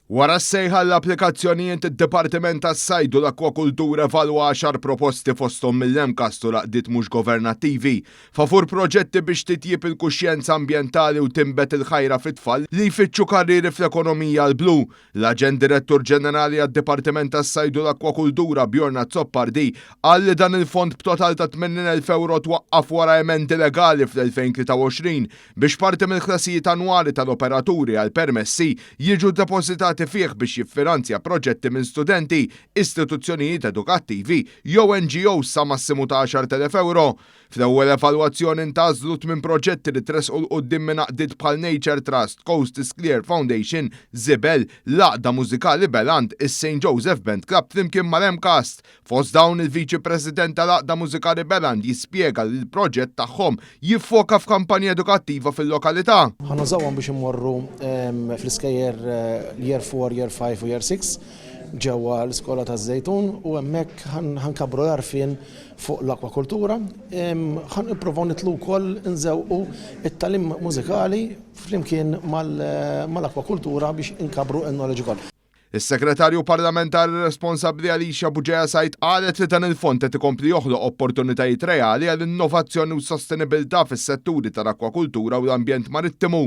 Wara s-sejħa għall-applikazzjonijiet, id-Dipartiment tas-Sajd u l-Akkwakultura evalwa għaxar proposti fosthom mill-MCAST u l-għaqdiet mhux governattivi favur proġetti biex titjieb il-kuxjenza ambjentali u tinbet il-ħajra fit-tfal li jfittxu karrieri fl-ekonomija l-blu. L-Aġent Direttur Ġenerali għad-Dipartiment tas-Sajd u l-Akkwakultura Bjorn Azzopardi qal li dan il-fond b'total ta' 80,000 ewro twaqqaf wara emendi legali fl-2023 biex parti mill-ħlasijiet annwali tal-operaturi għal permessi jiġu depożitati fih biex jiffinanzja proġetti minn studenti, istituzzjonijiet edukattivi jew NGOs sa massimu ta' 10,000 ewro. Fl-ewwel evalwazzjoni ntgħażlu tmien proġetti li tressqu 'l quddiem minn għaqdiet bħal Nature Trust, Coast is Clear Foundation, Żibel, l-Għaqda Mużikali Beland, is-Saint Joseph Band Club flimkien mal-MCAST. Fost dawn, il-Viċi President tal-Għaqda Mużikali Beland jispjega li l-proġett tagħhom jiffoka f'kampanja edukattiva fil-lokalità. Ħa nużawhom biex immorru fl-iskejjer Year 4, Year 5 u Year 6 ġewwa l-iskola taż-Żejtun u hemmhekk ħa nkabbru l-għarfien fuq l-akwakultura. Ħa nippruvaw nidħlu wkoll inżewqu t-tagħlim mużikali flimkien mal-akwakultura biex inkabbru n-knowledge ukoll. Is-Segretarju Parlamentari responsabbli Alicia Bugeja Said qalet li dan il-fond qed ikompli joħloq opportunitajiet reali għal innovazzjoni u sostenibilità fis-setturi tal-akwakultura u l-ambjent marittimu.